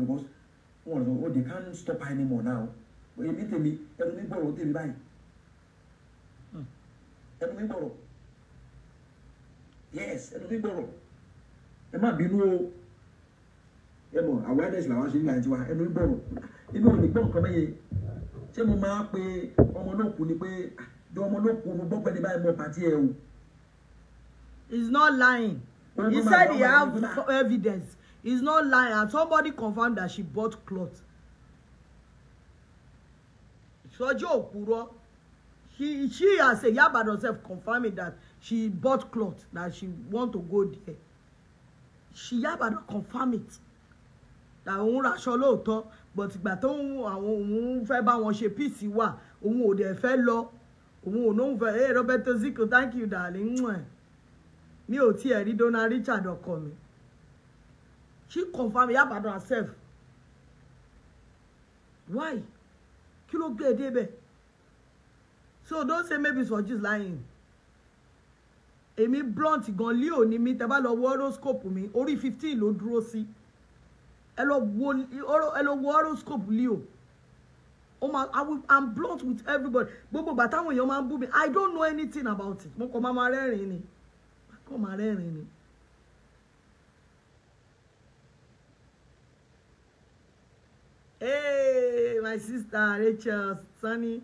because wọn lọ sọ, oh, they can't stop her anymore now. But èmi tèmi, ẹnu mi gbọ́rọ̀ tèmi báyìí, ẹnu mi gbọ́rọ̀, yes, ẹnu mi gbọ́rọ̀. Ẹ má bínú o, ẹ mọ̀ awareness làwọn ṣe nígbà tiwa. Ẹnu mi gbọ́rọ̀, inú ò ní gbọ́ nǹkan mẹ́yẹ. Ṣé mo máa pe ọmọ náà kú ni pé jọ ọmọ náà kú, mo gbọ́ pé ní báyìí mo pàtí ẹ o. He's not lying. He said he have evidence. He's not lying. And somebody confirmed that she bought cloth. Soji Okuro, she has said, Iya Ibadan herself confirming that she bought cloth, that she want to go there. She Iya Ibadan confirm it. That òun raṣọ lóòótọ́, but ìgbà tó ń àwọn òun fẹ́ bá wọn ṣe peace wà, òun ò dẹ̀ fẹ́ lọ. Òun ò nóun fẹ́. Hey, Roberto Zico, thank you, darling. Mi ò tiẹ̀ rí Donald Richard ọkọ mi. She confirm Iya Ibadan herself. Why? Kí ló gbé e débẹ̀? So don't say maybe Soji is lying. Èmi blunt gan, Leo ni mi. Tẹ́ bá lọ wo horoscope mi, orí 15 ló dúró sí. Ẹ lọ wo horoscope Leo. Oh my, I'm blunt with everybody. Gbogbo ìgbà táwọn èèyàn máa ń bú mi, I don't know anything about it. Mo kàn máa rẹ́rìn-ín ni. Kò máa rẹ́rìn ni. Hey, my sister Rachel Sunny,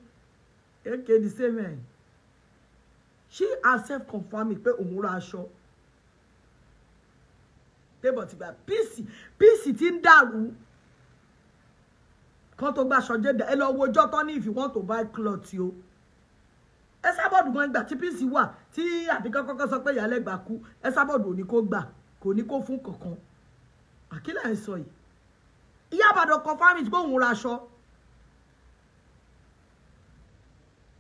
okay, the same man. She herself confirmed pé òun ra aṣọ. Tébọ̀ ti gba píìsì tí ń dàrú. Kan tó gba aṣọ jẹ́ ẹ lọ wo ọjọ́ tán ní if you want to buy cloth o. Esabod gan ìgbà tí píìsì wà tí àbíkọ́ kọ́kọ́ sọ pé ìyálẹ́gbà kú, Esabod ò ní kó gbà, kò ní kó fún kankan. Àkílà ń sọ yìí. Iya Ibadan confirm it pé òun ra aṣọ.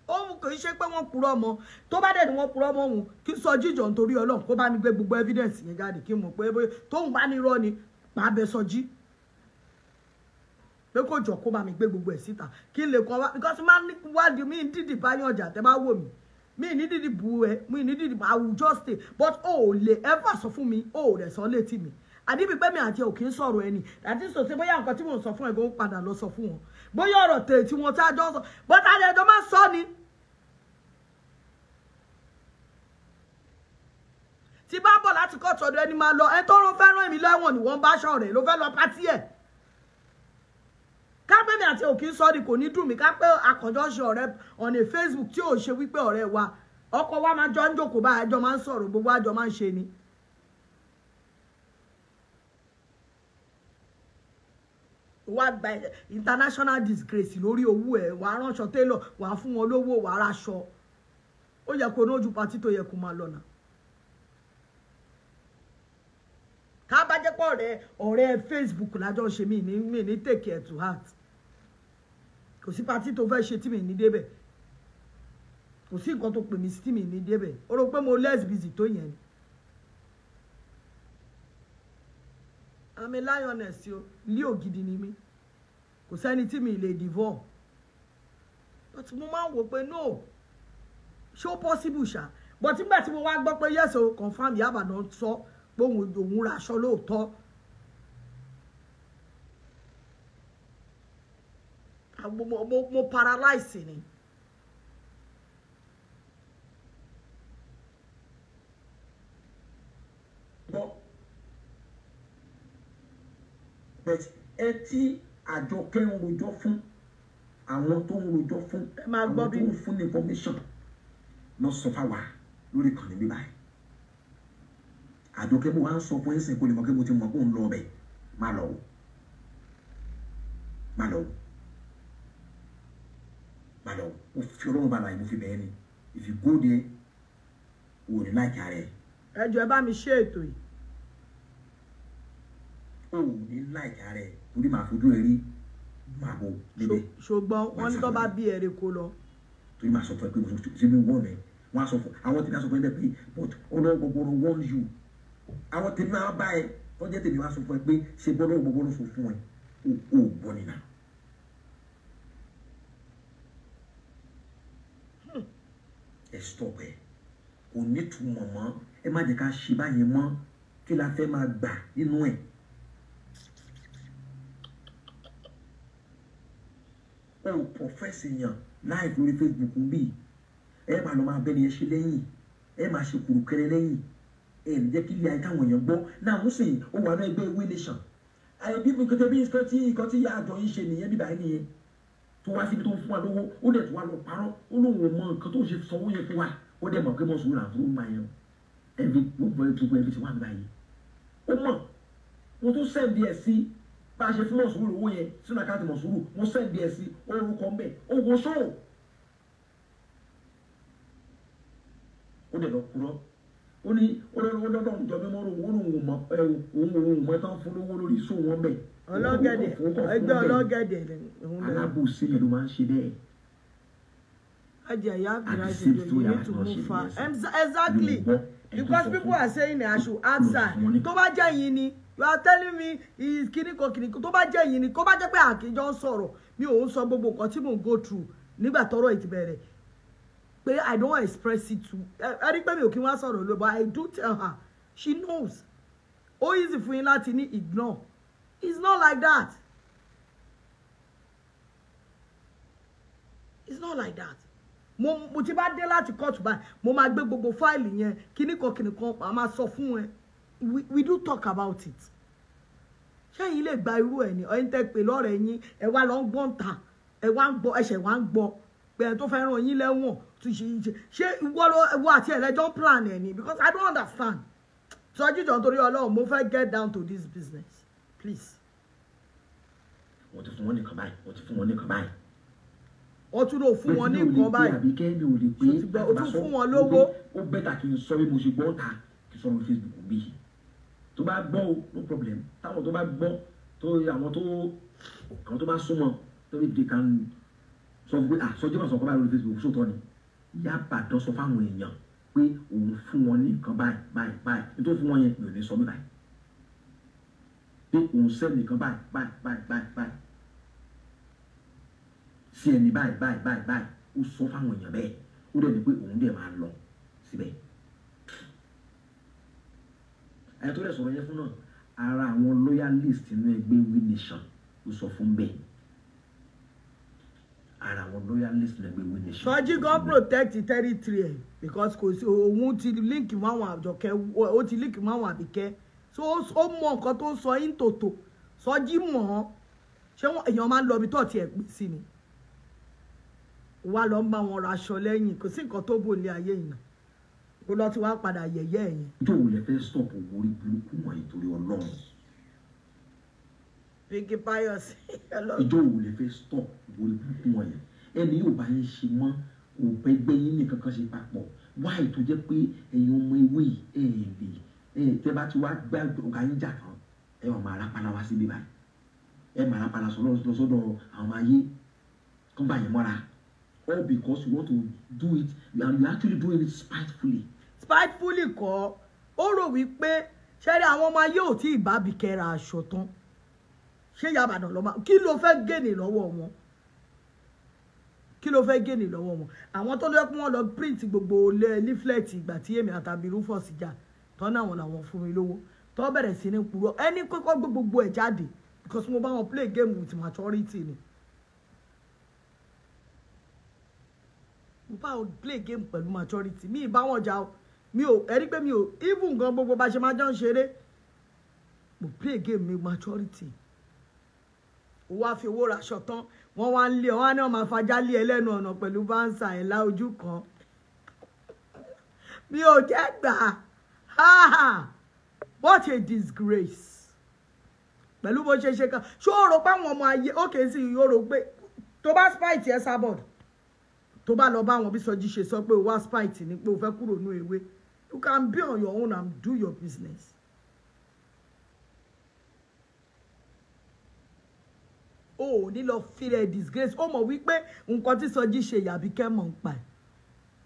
Òun kò ṣe pé wọ́n purọ́ mọ́. Tó bá dẹ̀ ni wọ́n purọ́ mọ́ òun, kí Sọjí jọ̀ọ́ nítorí Ọlọ́run kó bá mi gbé gbogbo evidence yẹn jáde kí n mọ̀ pé tóun bá ní irọ́ ni màá bẹ Sọjí. Pé kò jọ kó bá mi gbé gbogbo ẹ̀ síta kí n lè kọ́ wá, because máa ní wádìí mi ní dídì bá yàn ọjà tẹ́ bá wò mí, mi ní dídì bu ẹ, mi ní dídì, I will just stay. But o ò lè ever sọ fún mi, o ò rẹ̀ sọ létí mi. Àdíbi pé mi àti ẹ ò kí ń sọ̀rọ̀ ẹni àti sọ sí bóyá nǹkan tí mò ń sọ fún ẹ gan padà lọ sọ fún wọn, bóyá ọ̀rọ̀ tè tí wọn tá a jọ sọ, but àjẹjọ máa sọ ni. Tí bá bọ̀ láti kóòtù ọ̀dọ̀ ẹni máa lọ, ẹ tó rán fẹ́ràn èmi lẹ́wọ̀n ni wọ́n bá aṣọ rẹ̀ ló fẹ́ lọ pátí ẹ̀. Kápẹ́ mi àti òkì ń sọ ni kò ní dùn mí, kápẹ́ akànjọ́ ṣe ọ̀rẹ́ on a Facebook tí ò ṣe wípé ọ̀rẹ́ wa ọkọ wa máa jọ ń jókòó báyìí, àjọ máa ń sọ̀rọ̀, gbogbo àjọ máa ń ṣe ni. Wá gba international disgrace lórí owó ẹ̀, wàá ránṣọ tailor, wàá fún wọn lówó, wàá raṣọ. Ó yẹ kó nójú patí tó yẹ kó máa lọ náà. Ká bá jẹ́ pé ọ̀rẹ́ Facebook lájọ ṣe mí ní take it to heart. Kò sí patí tó fẹ́ ṣe tí mi ní débẹ̀. Kò sí nǹkan tó pè mí sí tí mi ní débẹ̀. Ó rò pé mo less busy tó yẹn ni. I'm a lioness o, Leo gidi ni mí. Kò sẹ́ni tí mi lè devour. But mo máa ń wò pé no, ṣé ó possible ṣá? But nígbà tí mo wá gbọ́ pé yes o, confirm Iya Ibadan sọ pé òun ra aṣọ lóòótọ́. Mo paralyze ni. But ẹ tí Àjọkẹ́ ń rojọ́ fún, àwọn tó ń rojọ́ fún, àwọn tó ń fún ní information lọ sọ fáwa lórí ìkànnì bíbá yìí. Àjọkẹ́ mo wá ń sọ fún ẹ̀sìn kó lè mọ̀ pé mo ti mọ̀ kó ń lọ ọbẹ̀, má lọ o, má lọ o, má lọ o. Mo fi Ọlọ́run bá láyé, mo fi bẹ́ẹ̀ ni. If you go there, o ò ní láìka rẹ̀. Ẹ jọ̀ọ́ ẹ bá mi ṣe ètò yìí. O ò ní láìka rẹ̀ torí màá fojú ẹ rí, màá bò níbẹ̀. Ṣùgbọ́n wọ́n ní tó bá bí ẹ̀rẹ̀ kó lọ. Torí màá sọ fún ẹ pé mo ṣe mi wọ́n mi, wọ́n á sọ fún àwọn tèmi á sọ fún ẹ pé but Ọlọ́run gbogbo warn you. Àwọn tèmi máa bá ẹ, tọ́jẹ́ tèmi wá sọ fún ẹ pé ṣe bọ́lọ́ gbogbo ló sọ fún ẹ, o ò gbọ́ nìyà. Ẹ stop ẹ, kò ní túmọ̀ mọ́, ẹ má jẹ́ ká ṣe báyẹn mọ́, kí la fẹ́ máa gbà nínú ẹ̀. Ó profess èèyàn live lórí Facebook ń bì, ẹ máa lọ máa bẹ́ni ẹ ṣe lẹ́yìn, ẹ máa ṣe kùrùkẹrẹ lẹ́yìn, ẹ ní jẹ́ kí ilé ayé káwọn èèyàn gbọ́. Náà ń sìn ó wà ní ẹgbẹ́ ìwé nation àyè bí nǹkan bí nǹkan tí ìyá àjọ yín ṣe nìyẹn bíbá yín nìyẹn, tó wá síbi tó ń fún wa lówó, ó dẹ̀ tó wá lọ parọ́, ó lóun ò mọ nǹkan tó ń ṣe sanwó yẹn fún wa, ó dẹ̀ mọ̀ pé mọ̀ sùúrù àfúrú máa yẹn ẹbí gbogbo ẹ gbogbo ẹbí ti wà níbà yìí, ó mọ̀. Mo tún send ẹ̀ sí bá a ṣe fún Mọ̀súrù owó yẹn sínú àkáǹtì Mọ̀súrù, mo send ẹ̀ sí orúkọ mbẹ̀ owó ṣòwò, ó dẹ̀ lọ kúrọ́, ó ní olódò ń jọ mímọ́, òun òun mọ̀ òun òun mọ̀ tán fún lówó lórí sóò wọn bẹ̀. Ọlọ́gẹ̀dẹ̀, ẹgbẹ́ ọlọ́gẹ̀dẹ̀ òun lẹ. Alábòsí yẹn ló máa ń ṣe bẹ́ẹ̀. Ajá ìyá At the Abdulrasheed, same you time, need to I'm not move ṣe far. nìyẹn. Exactly, Mi ò gbọ́. Ẹni tó because sọ people fún are saying I should ask her. wọn ní Tó bá jẹ́ yín ni, you are telling me is kíníkan kíníkan, tó bá jẹ́ yín ni, kó bá jẹ́ pé àkíjọ ń sọ̀rọ̀, mi ò ń sọ gbogbo nǹkan tí mò ń go through nígbà tọ́rọ̀ yìí ti bẹ̀rẹ̀, pé I don't express it to ẹ rí pé mi ò kí wọ́n sọ̀rọ̀ lóye, but I do tell her, she knows. Ó easy fún yín láti ní ignore. It's not like that, it's not like that. Mo ti bá dé láti kóòtù báyìí, mo máa gbé gbogbo fáìlì yẹn, kíníkan kíníkan, màá máa sọ fún ẹ. We do talk about it. Ṣé yín lè gba irú ẹ ní ẹ̀yin tẹ́ pè lọ́rẹ̀ yín, ẹ wá lọ ń gbọ́n ta, ẹ wá ń gbọ́, ẹsẹ̀ wá ń gbọ́ pé ẹ tó fẹ́ ràn yín lẹ́wọ̀n tún ṣe ṣe ṣé ìwọ ló ìwọ àti ẹlẹ́jọ́ ń plan ẹ̀ ni? Because I don't understand. Sọjí jọ, nítorí Ọlọ́run, mo fẹ́ get down to this business, please. Wọ́n ti fún wọn nìkan báyìí, wọ́n ti fún wọn nìkan báyìí. Wọ́n tún lò fún wọn ní nǹkan báyìí. Àbí kẹ́ mi ò lè pé Ṣó ti gbọ́? O tún fún wọn lówó. Ó better kí n sọ bí mo ṣe gbọ́ ta, kí n sọ lórí Facebook bí tó bá gbọ́ o, no problem. Táwọn tó bá gbọ́ tó àwọn tó bá súnmọ́ tó bí they can sọ pé, ah, Sọjí máa sọ kọ́ báyìí lórí Facebook, sóòótọ́ ni Ìyá Ìbàdàn sọ fáwọn èèyàn pé òun fún wọn ní nǹkan báyìí báyìí báyìí, nítorí fún wọn yẹn mi ò ní sọ mí báyìí pé òun sẹ́ nìkan báyìí báyìí báyìí báyìí báyìí sí ẹni báyìí báyìí báyìí báyìí. Ó sọ fáwọn èèyàn bẹ́ẹ̀, ó dẹ̀ ní pé òun dẹ̀ máa lọ síbẹ̀. Ẹni tó dẹ̀ sọ̀rọ̀ yẹn fún náà, ara àwọn loyalist inú ẹgbẹ́ We Nation ló sọ fún bẹ́ẹ̀, ara àwọn loyalist inú ẹgbẹ́ We Nation. Sọjí gan protect territory ẹ, because kò sí òun ti link mọ́ àwọn Àjọkẹ́, ó ti link mọ́ àwọn Àbíkẹ́, so ó mọ nǹkan tó ń sọ yín tòótọ́. Sọjí mọ̀ ọ́n. Ṣé wọn èèyàn máa ń lọ ibi tó ti ẹ̀ pín sí ni, wá lọ ń bá wọn raṣọ lẹ́yìn? Kò sí nǹkan tó bò ní ayé yìí náà, kó lọ tí wàá padà yẹ̀yẹ́ ẹ̀yìn. Tó o lè fẹ́ stop owó orí burúkú wọ̀nyí torí Ọlọ́run? Pinky Pius. Ìjọ wo lè fẹ́ stop owó orí burúkú wọ̀nyí? Ẹni yóò bá yín ṣe mọ́, kò bẹ́gbẹ́ yín nìkan kan ṣe papọ̀ wáyé, tó jẹ́ pé ẹ̀yin ọmọ ewé yìí, ẹ̀ lè ẹ̀ tẹ́ bá ti wá gbá ọ̀gá yín jà tán, ẹ wà máa rápálá wá síbí báyìí, ẹ máa rápálá sọ lọ sọ́dọ̀ àwọn ọmọ ayé kán gbà yín mọ́ra, all because you want to do it and you actually doing it spitefully. Spitefully kọ́, ó rò wípé ṣẹ́rí àwọn ọmọ ayé ò tí ì bá Àbíkẹ́ ra aṣọ tán. Ṣé Ìyá Ìbàdàn lọ́mọ, kí ló fẹ́ gain lọ́wọ́ wọn? Kí ló fẹ́ gain lọ́wọ́ wọn? Àwọn tó lọ́ọ́ pé wọ́n lọ print gbogbo leaflet ìgbà tí èmi àtàbí Rufus jà tán náà, wọn làwọn fún mi lówó tó bẹ̀rẹ̀ sí ní purọ́, ẹni kọ́kọ́ gbé gbogbo ẹ̀ jáde, because mo bá wọn play game with maturity ni. Mo bá wọn play game pẹ̀lú maturity, mi ì bá wọn jà o, mi ò ẹ̀rí pé mi ò even gan gbogbo bá ṣe máa jọ ń ṣeré, mo play game mi maturity. Ó wá fi owó raṣọ tán, wọ́n wá ń lé ọ, wọ́n á ní wọ́n máa fajá lé ẹ lẹ́nu ọ̀nà pẹ̀lú báńsà ẹ̀ lá ojú kan. Mi ò jẹ́ gbà á. What a disgrace! Pẹ̀lú bó ṣe ṣe kan, ṣó o rò pé àwọn ọmọ ayé ókè sí i? Ó rò pé tó bá spite ẹ sábọ̀d, tó bá lọ bá àwọn bí Sọjí ṣe sọ pé o wá spite ni pé o fẹ́ kúrò ní ewé, you can be on your own and do your business. O ò ní lọ fi rẹ disgrace. Ó mọ̀ wípé nǹkan tí Sọjí ṣe, Àbíkẹ́ mọ̀ ń pa ẹ̀.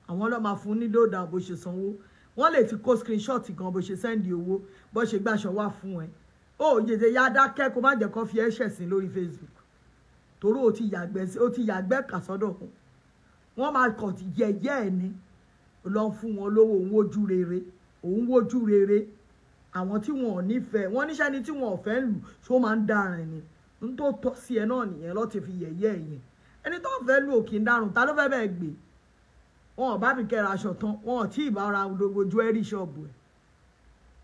Àwọn ọlọ́mà fún ní lóòdà bó ṣe sanwó, wọ́n lè ti kó screenshot gan bó ṣe send owó, bó ṣe gbàṣọ wá fún ẹ. Ó yèdè ya, dákẹ́, kó má jẹ́ kó fi ẹ́ ṣẹ̀sín lórí Facebook, torí ó ti yàgbẹ́, ó ti yàgbẹ́ kà sọ́dọ̀ wọn. Wọ́n máa kàn ti yẹ̀yẹ́ ẹ̀ ni. Lọ fún wọn lówó, òun wojú rere, òun wojú rere àwọn tí wọn ò nífẹ̀ẹ́ wọn níṣẹ́ ni tí wọn ò fẹ́ lù, ṣó máa ń dárin ni. N tó tọ́ sí ẹ náà nìyẹn lọ́ọ́ ti fi yẹ̀yẹ́ ẹ̀ yẹn. Ẹni tó fẹ́ lù òkè ń dárùn, ta ló fẹ́ bẹ́ẹ̀ gbé? Wọn ò bá mi kẹ́ra aṣọ tán, wọn ò tí ì bá ra gbogbo jewelry shop ẹ̀.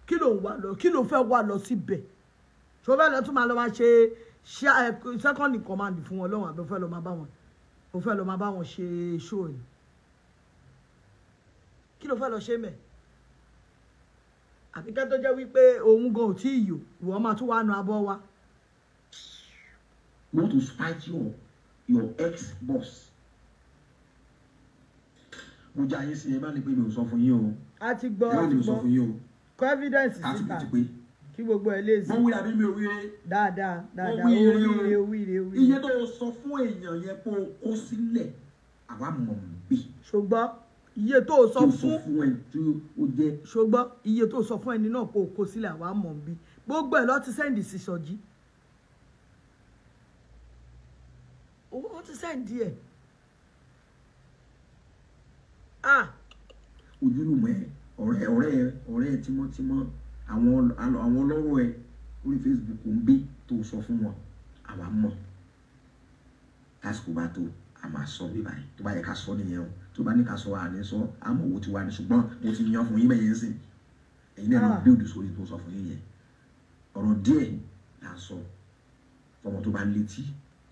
Kí ló ń wá lọ? Kí ló fẹ́ wá lọ síbẹ̀? Ṣé o fẹ́ lọ tún máa lọ máa ṣe second in command fún wọn lọ́wọ́, àbí o fẹ́ lọ máa bá wọn? O fẹ́ lọ máa bá wọn ṣe show ni? Kí ló fẹ́ lọ ṣe mẹ́? Àbíkẹ́ tó jẹ́ wípé òun gan ò tí ì yò, ìwọ máa tún wá nu abọ́ wa. You want to spite your ex boss. Mo jẹ́ ayé sí ẹ bá ní pé mi ò sọ fún yín o. A ti gbọ́, Ẹ má a ní ti mi ò sọ gbọ́. fún yín o. Kọ evidence A ti síta ti pé. kí gbogbo ẹ lè Mo sí. wí àbí mi ò wí re. Dáadáa, Mo dáadáa, wí ó ire wíire, o. ó wíire, ó Iye wíire. tó o sọ fún èèyàn yẹn pé o kó sílẹ̀, àwa mọ̀ ń bí. Ṣùgbọ́n iye tó o sọ Tó o sọ fún fún ẹ tí ó jẹ́ ṣùgbọ́n iye tó sọ fún ẹni náà kó o kó sílẹ̀, àwa mọ̀ ń bí. Gbogbo ẹ̀ ló ti send sí Sọjí. Owó ti send ẹ̀. Ah! Ojúlùmọ̀ ẹ, ọ̀rẹ́ ẹ tímọ́tímọ́, àwọn ọlọ́rọ̀ ẹ lórí Facebook ń bí tó sọ fún wọn, àwa mọ̀. Tásìkò bá tó, a máa sọ bí báyìí. Tó bá yẹ ká sọ nìyẹn o. Tó bá ní ká sọ, àní sọ, àmọ́ owó ti wá ní, ṣùgbọ́n mo ti yan fún yín bẹ́yẹn sìn. Ẹ̀yin náà ló Ah. build sórí tó sọ fún yín yẹn. Ọ̀rọ̀ díẹ̀ là ń sọ. Fọmọ tó bá létí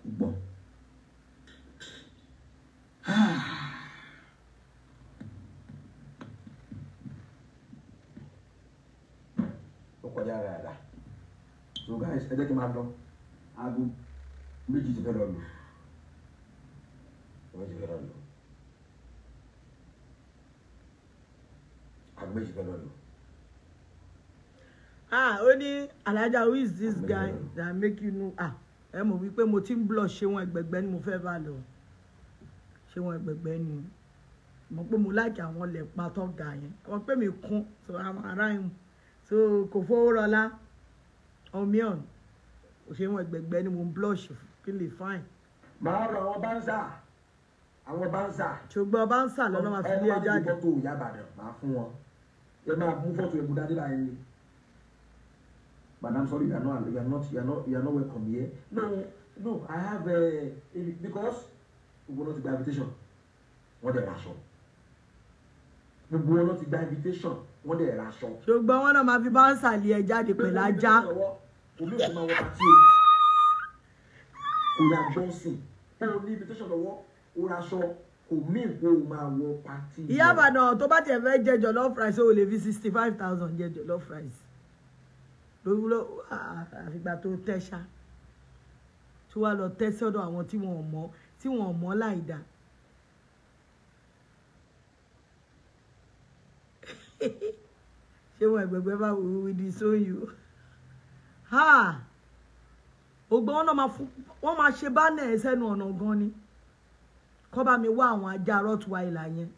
kó gbọ́. Ó kọjá dáadáa. So guys, ẹ jẹ́ kí n máa lọ. Aago 2 ti fẹ́ lọ lù. 2 fẹ́ lọ lù. Aago 2 fẹ́ lọ lù. Ah, ó ní Alhaja, who is this guy that make you know? Ah, ẹ mọ̀ wípé mo ti ń blush, ṣé wọn ẹgbẹ̀gbẹ́ ni mo fẹ́ bá lọ. Ṣé wọn ẹgbẹ̀gbẹ́ ni? Mo pé mo like àwọn lẹ̀pa tó ga yẹn. Wọ́n pè mí kún, so àwọn ará yẹn. So kò fowó rọlá. Omion, ṣé wọn ẹgbẹ̀gbẹ́ ni mo ń blush kí lè fine. Màá rọ àwọn báńsà. Àwọn báńsà. Ṣùgbọ́n báńsà lọ́nà máa fi lé ẹ jáde. Ẹ máa mú fọ́tò Ìyá Ìbàdàn, màá fún wọn. Ẹ máa mú fọ́tò ẹ̀mú dání láyé ni. Madam, sorry, you are not welcome here. No, no, I have a, because gbogbo wọn ti gba invitation, wọ́n dẹ̀ raṣọ. Gbogbo wọn ti gba invitation, wọ́n dẹ̀ raṣọ. Ṣùgbọ́n wọn náà máa fi báńsà lé ẹ jáde pẹ̀lú ajá. Omi ò fi máa wọ party o. Kò yà gbọ́n sìn. Ó ní invitation lọ́wọ́, ó raṣọ, kò mí kó o máa wọ party. Ìyá Ìbàdàn, tó bá tiẹ̀ fẹ́ jẹ jollof rice, ó lè fi 65,000 jẹ jollof rice. Lówùúrọ̀ àfìgbà tó tẹ́ṣá tí wàá lọ tẹ́ sọ́dọ̀ àwọn tí wọ́n ò mọ̀ láì dá. Ṣé wọn ẹgbẹgbẹ bá wí di sóyún ha? Ògbọ́n wọn náà máa fún wọn, máa ṣe bánà ẹ sẹ́nu ọ̀nà gan ni. Kọ́ bá mi wá àwọn ajá Rottweiler yẹn.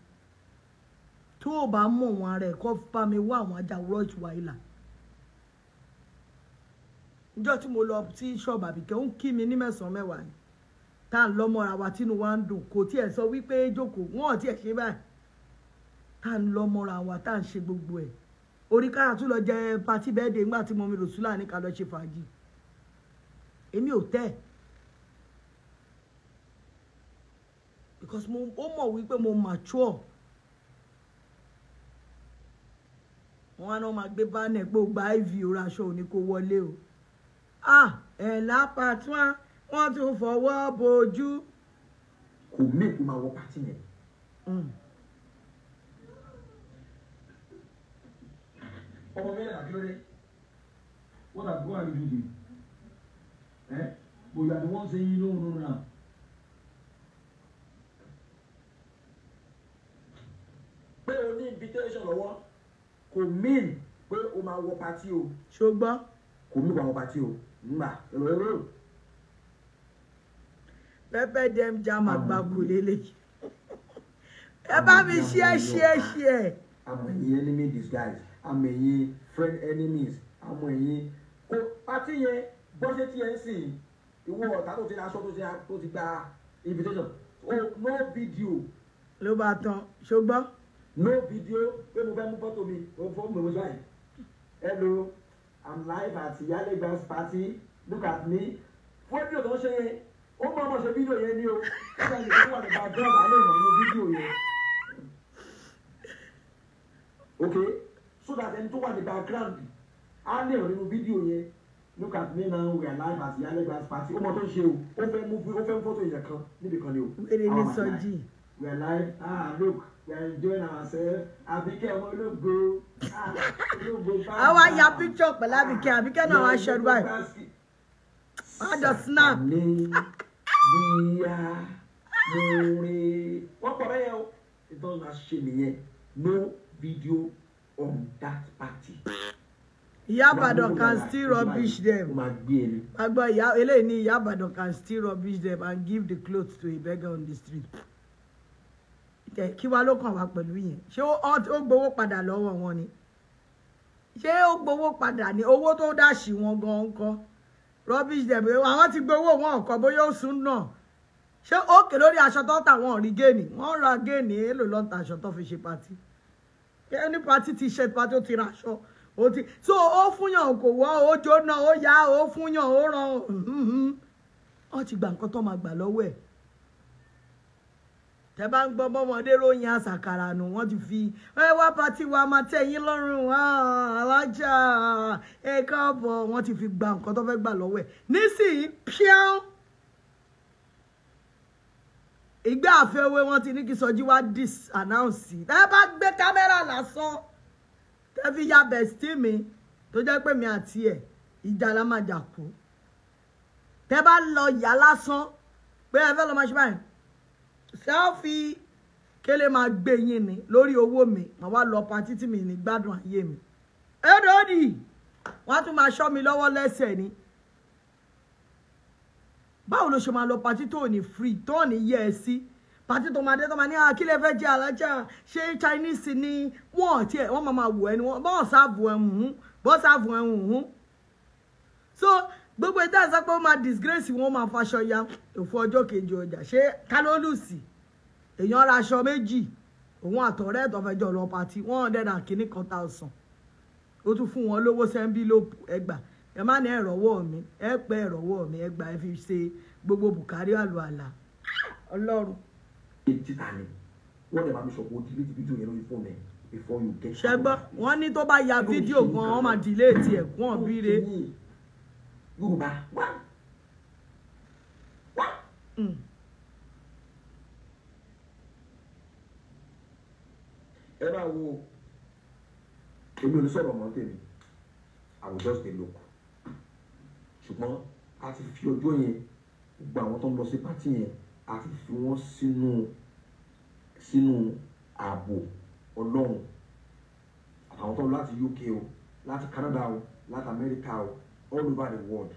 Tó o bá mọ̀ wọn rẹ̀, kọ́ bá mi wá àwọn ajá Rottweiler. Níjọ́ tí mo lọ sí ṣọ́ọ̀bù Àbíkẹ́, ó ń kí mi ní mẹ́sàn-án mẹ́wàá ni, tá à ń lọ́mọ́ra wa, tínú wa ń dùn. Kò tiẹ̀ sọ wípé jókòó, wọn ò tiẹ̀ ṣe báyìí. Tá à ń lọ́mọ́ra wa, tá à ń ṣe gbogbo ẹ̀, orí kára tún lọ jẹ party birthday nígbà tí mummy Rosula ní ká lọ ṣe fàájì. Èmi ò tẹ́, because mo ó mọ̀ wípé mo mature. Wọn á náà máa gbé banner pé ó gba iv orí aṣọ òní kó wọlé o. Ah, ẹ̀ lápá tí wọ́n tún fọwọ́ bojú. Kò mí kó máa wọ party yẹn. Ọmọ mi náà, kí ló dé? What are you doing? Eh? But you are the one saying no, no, no now. Pé o ní invitation lọ́wọ́ kò mean pé o máa wọ party o. Ṣùgbọ́n Kò mean kó máa wọ party o. Ngbà èrò. Pepper dem jam àgbàkù lélẹ̀. Ẹ bá mi share, share, share. Àmọ̀ ẹ̀yin enemy disguise, àmọ̀ ẹ̀yin friend enemies, àmọ̀ ẹ̀yin kò party yẹn bọ́sẹ̀ tí ẹ̀ ń sìn. Ìwọ ọ̀tá tó ti aṣọ tó ti gba invitation oh, no video. Ló bá tán, ṣùgbọ́n No video pé mo fẹ́ mú fọ́tò mi, mo fọ́ mi, mo báyìí, "Hello, I'm live at Iyalegba's party, look at me." Fọ́tò tó ń ṣe yẹn. Ó máa ma ṣe fídíò yẹn ni o. Ó máa lè wà ní background alẹ́ ìrìn nínú fídíò yẹn. Okay, so that ẹni tó wà ní background á lè rìn nínú fídíò yẹn. Look at me now, we are live at Ìyá Ẹlẹ́gbà's party. Ó mọ tó ń ṣe o, ó fẹ́ mú ó fẹ́ mú fọ́tò èèyàn kan níbi kan ni o. Wèrè ní Sọjí. We are live, ah look, we are enjoying ourselves. Àbíkẹ́ ọmọ ológo, ah ológo bá. Àwa ya picture pẹ̀lú Àbíkẹ́, Àbíkẹ́ náà wá ṣẹ́rú báyìí. Wọ́n á jọ snap. Ní bíyà múre. Wọ́n pọ̀ bẹ́yẹn o. Ìtọ́jú máa ṣe nìyẹn. No video on that party. Ìyá Ìbàdàn can still rubbish them. Agbọ́ ìyá eléyìí ní Ìyá Ìbàdàn can still rubbish them and give the clothes to a beggar on the street. Kí wá ló kàn wá pẹ̀lú yẹn? Ṣé ó gbowó padà lọ́wọ́ wọn ni? Ṣé ó gbowó padà ní owó tó dáṣì wọn gan-an kọ́? Rubbish them. Àwọn ti gbowó wọn ọ̀kọ́ bóyá ó sún náà. Ṣé òkè lórí aṣọ tó tà wọ́n rí géènì? Wọ́n ra géènì èèlò lọ́ta aṣọ tó fi ṣe patí. Ẹni patí ti ṣe patí ó ti ra aṣọ. Ó ti so ó fúnyàn kò wọ́ ó jóná ó yá ó fúnyàn ó ràn ó ti gba nǹkan tó máa gbà lọ́wọ́ ẹ̀. Tẹ́ bá ń gbọ́ bọ́mọdé ròyìn àṣàkàrà nù wọ́n ti fi ẹ wá pátí wa máa tẹ́ yín lọ́rùn alájà ẹ káàbọ̀ wọ́n ti fi gba nǹkan tó fẹ́ gbà lọ́wọ́ ẹ̀. Nísìnyí píán ìgbà àfẹ́wé wọ́n ti ní kí Sọjí wá dis-announce. Tẹ́ bá gbé kámẹ́rà lásán tẹ́ fi ya bẹ̀stí mi tó jẹ́ pé mi àti ẹ̀ ìjà la máa jà kú. Tẹ́ bá lọ yà lásán pé ẹ fẹ́ lọ máa ṣe báyìí sẹ́ẹ̀fì kélé máa gbé yín ni lórí owó mi màá wá lọ patí tí mi ní gbádùn ayé mi. Ẹ̀rọ òdì wọ́n á tún máa ṣọ́ mi lọ́wọ́ lẹ́sẹ̀ ni. Báwo ló ṣe máa lọ patí tó ní free tó ní yẹ ẹ sí? Pàtí tó máa dé tó máa ní àkílẹ̀ fẹ́ jẹ́ alájà ṣé Chinese ni wọ́n tiẹ̀ wọ́n máa wò ẹni wọ́n bọ́ọ̀ sáàbù ẹ̀ hùn bọ́ọ̀ sáàbù ẹ̀ hùn. So gbogbo ìdá ìsọ pé ó máa disgrace wọn máa faṣọ ya òfò ọjọ́ kejì ọjà ṣé kálólùsì èèyàn ra aṣọ méjì òun àtọ̀rẹ́ ẹ̀tọ́fẹ́jọ́ lọ pàtí 100 and kìíní kan thousand ó tún fún wọn lówó sẹ́ńbílòpù ẹgbà ẹ má ní ẹ̀rọ̀wọ́ mi ẹ pẹ́ ẹ̀rọ̀wọ́ mi ẹgbà ẹ fi ṣe gbogbo bùkárí àlùalà Ọlọ́run. Títà ni wọ́n dẹ̀ bá mi sọ pé o delete fídíò yẹn lórí fóònù ẹ̀ before you get. Ṣẹgbọ́n wọ́n ní tó bá ya fídíò gan wọ́n máa delete ẹ̀ kún ọ̀bíire. Yorùbá wá wá. Ẹ máa wo èmi ò ní sọ̀rọ̀ mọ́ tèmi, I will just dey look. Ṣùgbọ́n a ti fi ọjọ́ yẹn gbogbo àwọn tó ń lọ sí pátì yẹn a ti fi wọ́n sínú ààbò Ọlọ́run, àtàwọn tó ń lọ láti UK o, láti Canada o, láti America o, all over the world.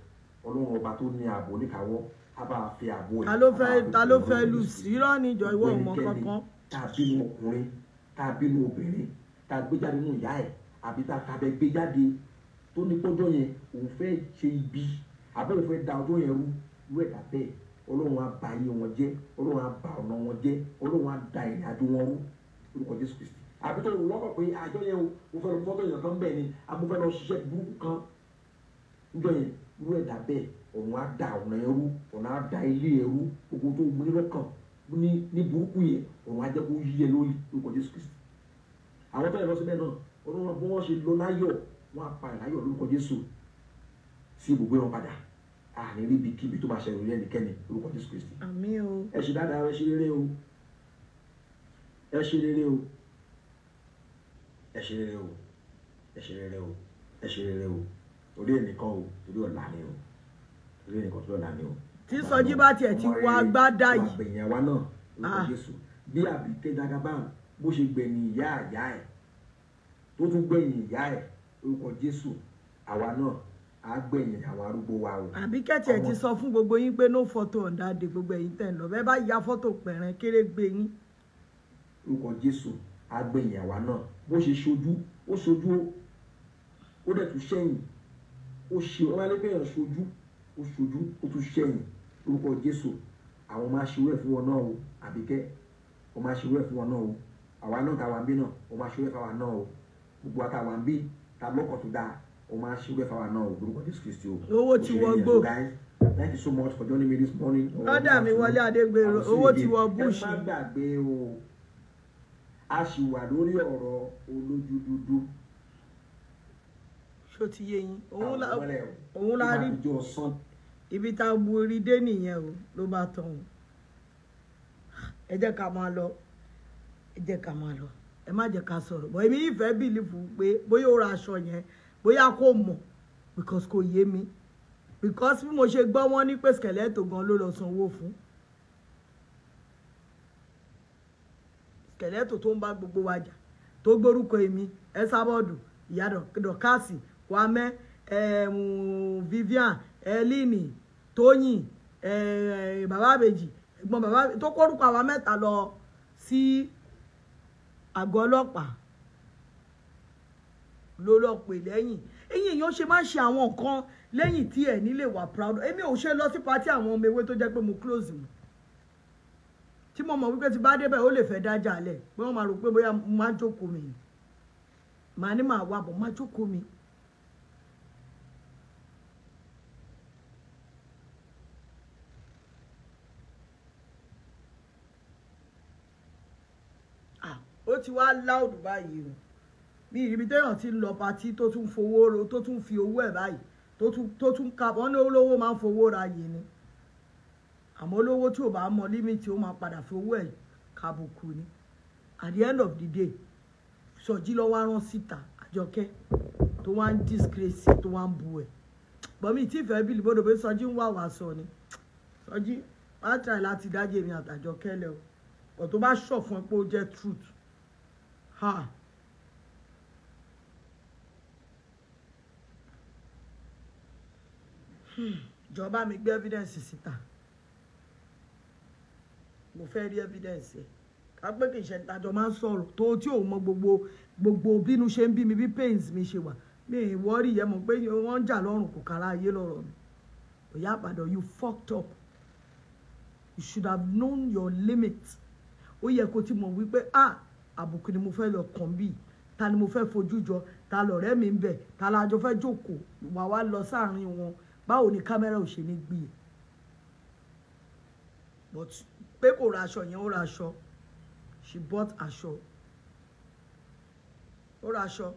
Ọlọ́run ọba tó ní ààbò níkàáwọ́ á bá a fi ààbò ẹ̀. Ta ló fẹ́ lù sí irọ́ ni ìjọ ìwọ ọmọ kankan. Tá a bínú ọkùnrin, tá a bínú obìnrin, tá a gbé jáde nínú ìyá ẹ̀ àbí tá a fàbẹ gbé jáde tó ní pọ́jọ́ yẹn òun fẹ́ ṣe ibi àbẹ́ òun fẹ́ da ọjọ́ yẹn rú rú ẹ̀dá bẹ́ẹ̀, Ọlọ́run á ba ayé wọn jẹ́, Ọlọ́run á ba ọ̀nà wọn jẹ́, Ọlọ́run á da ìrìn àjò wọn rú orúkọ Jésù Kristi. Àbí tó wù lọ́kọ̀ pé àjọ yẹn o, mo fẹ́ lọ fọ́tò yẹn kan bẹ́ẹ̀ ni àbí mo fẹ́ lọ ṣiṣẹ́ burúkú kan níjọ́ yẹn, rú ẹ̀dá bẹ́ẹ̀ ọ̀run á da ọ̀nà yẹn rú, ọ̀nà á da ilé yẹn rú, gbogbo tó mú ní lọ́kàn ní burúkú yẹn ọ̀run á jẹ́ kó yí ẹ lórí orúkọ Jésù Kristi. Àwọn tó yẹ lọ síbẹ̀ náà, Ọlọ́run bí wọ́n ṣe lọ láyọ̀ wọ́n á padà láyọ̀ lórúkọ Jésù sí ibùgbé wọn padà, àní ríbi kíbi tó máa ṣẹlẹ̀ lórí ẹnikẹ́ni lórúkọ Jésù Kristi. Àmín o. Ẹ ṣe dáadáa, ẹ ṣe rere o, ẹ ṣe rere o, ẹ ṣe rere o, ẹ ṣe rere o, ẹ ṣe rere o, torí ẹnìkan o, torí ọ̀la ni o, torí ẹnìkan, torí ọ̀la ni o. Tí Sọjí bá tiẹ̀ ti wọ agbádá yìí. Àgbẹ̀yìn wa náà lórúkọ Jésù bí Àbíkẹ́ Jagaban bó ṣe gbẹ̀yìn ìyá àyá ẹ̀ tó tún gbẹ̀yìn ìyá ẹ̀ lórúkọ Jésù, àwa náà á gbẹ̀yìn àwọn arúgbó wa o. Àbíkẹ́ tiẹ̀ ti sọ fún gbogbo yín pé no photo on that day, gbogbo ẹ̀yin tẹ̀ ń lọ bẹ́ẹ̀ bá ya fọ́tò pẹ̀rẹ̀ kéré gbé yín. Lórúkọ Jésù á gbẹ̀yìn àwa náà bó ṣe ṣojú ó ṣojú ó dẹ̀ tún ṣẹ̀yìn ó ṣe ọlọ́lẹ́gbẹ̀yàn ṣojú ó ṣojú ó tún ṣẹ̀yìn lórúkọ Jésù, àwọn máa ṣe wẹ̀ fún wọn náà o. Àbíkẹ́ ó máa ṣe wẹ̀ fún wọn náà o, àwa náà tá wà ń bí náà ó máa ṣe wẹ̀ fáwa náà o, gbogbo wa tá wà ń bí ta lọ́kọ̀ tó dáa ó máa ṣe wẹ̀ fáwa náà o lórúkọ Jésù Kristi o. Owó ti wọgbó. Guys, Thank you so much for joining me this morning. Brother mi Wọlé Adégbèrò, owó ti wọ búùṣì. Ẹ má gbàgbé o, a sì wà lórí ọ̀rọ̀ olójú dúdú. Ṣó ti yé yín? Òun la rí ibi tá a bu orí dé nìyẹn o, ló bá tán o. Ẹ jẹ́ ká máa lọ, ẹ jẹ́ ká máa lọ, ẹ má jẹ́ ká sọ̀rọ̀. Bọ̀ èmi ìfẹ́ bìlífù pé bóyá ó ra aṣọ yẹn, bóyá kò mọ̀, because kò yé mi. Because bí mo ṣe gbọ́ wọ́n ní pé skeleto gan ló lọ sanwó fún. Skeleto tó ń bá gbogbo wa jà, tó gbórúkọ èmi, Ẹsábọ́ọ̀dù, ìyá Dọ̀kásì, Kwame, Vivian, Elini, Tóyìn, bàbá àbèjì, ẹ̀gbọ́n bàbá tó kórúkọ àwa mẹ́ta lọ sí àgọ́ ọlọ́pàá ló lọ pè lẹ́yìn. Eyín èèyàn ṣe máa ń ṣe àwọn nǹkan lẹ́yìn tí ẹ̀ nílé wà proud. Èmi ò ṣe lọ sí patí àwọn ọmọ ewé tó jẹ́ pé mo close mu, tí mo mọ̀ wípé tí bá débẹ̀ ó lè fẹ́ dájà lẹ̀, pé wọ́n máa rò pé bóyá mo máa jókòó mi, màá ní màá wà bọ̀ máa jókòó mi. Ó ti wá láòdù báyìí o, bí ibi téèyàn ti ń lọ patí tó tún fowó, tó tún fi owó ẹ̀ báyìí, tó tún ka wọ́n ní olówó máa ń fowó ra yìí ni, àmọ́ olówó tí ò bá mọ límìtì ó máa padà fi owó ẹ̀ kàbùkù ni. At the end of the day, Sọjí ló wá rán síta Àjọkẹ́ tó wá ń disgrace, tó wá ń bu ẹ̀. Bọ́mí tí ìfẹ́ bìlì bọ́dọ̀ pé Sọjí ń wà wá sọ ni. Sọjí wá try láti dájé mi àtàjọkẹ́ lẹ o, ọ̀ tó bá ṣọ̀ fún ẹ pé ó jẹ́ truth. Ha. Jọba mi gbé evidence síta, mo fẹ́ rí evidence ẹ̀. Ká pé kì í ṣe ìtajọ máa ń sọ̀rọ̀ tó tí ò mọ gbogbo bínú ṣe ń bí mi, bí pains mi ṣe wà, mi ì wọ́rí yẹn mọ̀ pé wọ́n ń jà lọ́rùn kò kára ayé lọ́rọ̀ mi. Ìyá Ìbàdàn, you fucked up. You should have known your limit. Ó yẹ kó ti mọ̀ wípé ah, àbùkù ni mo fẹ́ lọ kàn bí, ta ni mo fẹ́ fojú jọ, ta lọ̀rẹ́ mi ń bẹ̀, ta lájọ fẹ́ jókòó, wà wá lọ sáàrin wọn, báwo ni kámẹ́rà ò ṣe ní gbé e. But pé kò ra aṣọ yẹn, ó ra aṣọ. She bought aṣọ, ó ra aṣọ.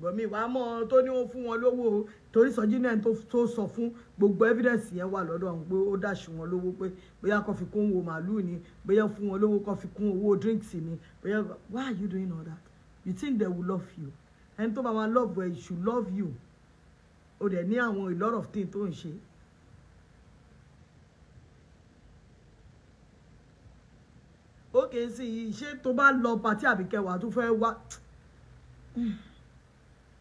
Bọ̀mí wàá mọ̀ tó ní wọ́n fún wọn lówó, torí Sọjí náà tó sọ fún gbogbo evidence yẹn wà lọ́dọ̀ àwọn pé ó dáṣù wọn lówó, pé bóyá kó fi kún owó màálùú ni, bóyá fún wọn lówó kó fi kún owó drinks ni, bóyá. Why are you doing all that? You think they will love you? Ẹni tó bá máa love ẹ, should love you. O dẹ̀ ní àwọn a lot of things tó ń ṣe. Ókè sí i, ṣé tó bá lọ pàtí àbíkẹ́ wàá tún fẹ́ wá?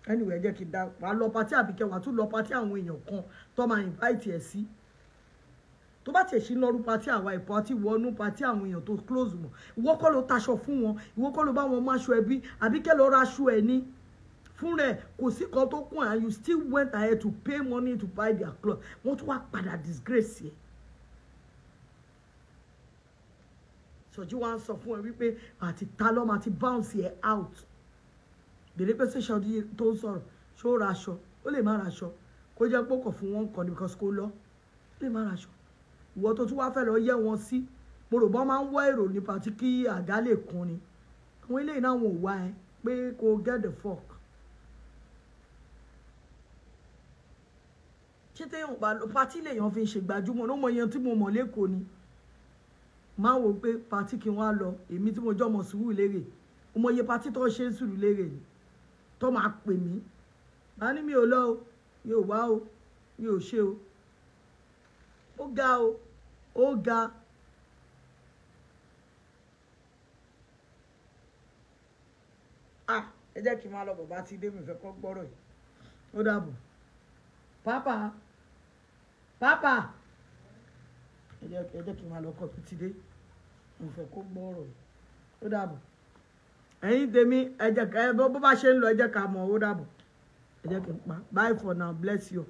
Anyway, jẹ́ kí n dá wàá lọ pàtí àbíkẹ́, wàá tún lọ pàtí àwọn èèyàn kan tó máa invite ẹ̀ sí. Tó bá tiẹ̀ sí lọ́rú pàtí àwa ìpàtí wọnú pàtí àwọn èèyàn tó close mọ̀, ìwọ kọ́ ló taṣọ fún wọn, ìwọ kọ́ ló bá wọn máṣọ ẹbí, àbíkẹ́ lọ raṣọ ẹ̀ ní fún rẹ̀, kò sí kan tó kún, and you still went ahead to pay money to buy their cloth. Wọ́n tún wá padà disgrace ẹ̀. Sọjí wá ń sọ fún ẹ wípé àti ta lọ́mọ àti bounce ẹ out. Bèrè pé ṣé Sọjí tó ń sọ̀rọ̀ ṣó ra aṣọ? Ó lè má ra aṣọ, kó jẹ́ pé kò fún wọn kàn ní because kó lọ, ó lè má ra aṣọ. Ìwọ tó tún wá fẹ́ lọ yẹ wọn sí, mo rò bọ́ máa ń wọ́ èrò nípa tí kí àga lè kún ni. Àwọn eléyìí náà wọn ò wá ẹ pé kó get the fuck. Ṣé téèyàn bá lọ pátí lèèyàn fi ń ṣe gbajúmọ̀ ló mọ iye tí mo mọ̀ lẹ́kọ̀ọ́ ni. Máa wò pé pátí kí n wá lọ, èmi tí mo jọmọ sùúrù lérè, mo mọ iye pátí tó ṣe ń sùúrù lérè ni tó máa pè mí, bá ní mi ò lọ o, mi ò wá o, mi ò ṣe o. Ó ga o, ó ga. Ah, ẹ jẹ́ kí n máa lọ, bàbá tí dé mi fẹ́ kọ́ gbọ́rọ̀ yìí. Ó dàbọ̀. Pápá, pápá, ẹ jẹ́ kí n máa lọ, kọ́ tó ti dé, mo fẹ́ kó gbọ́rọ̀ yìí. Ó dàbọ̀. Ẹ̀yin tèmi, ẹ jẹ́ ká bó bá ṣe ń lọ, ẹ jẹ́ ká mọ̀. Ó dàbọ̀. Ẹ jẹ́ kí n pa. Bye for now. Bless you.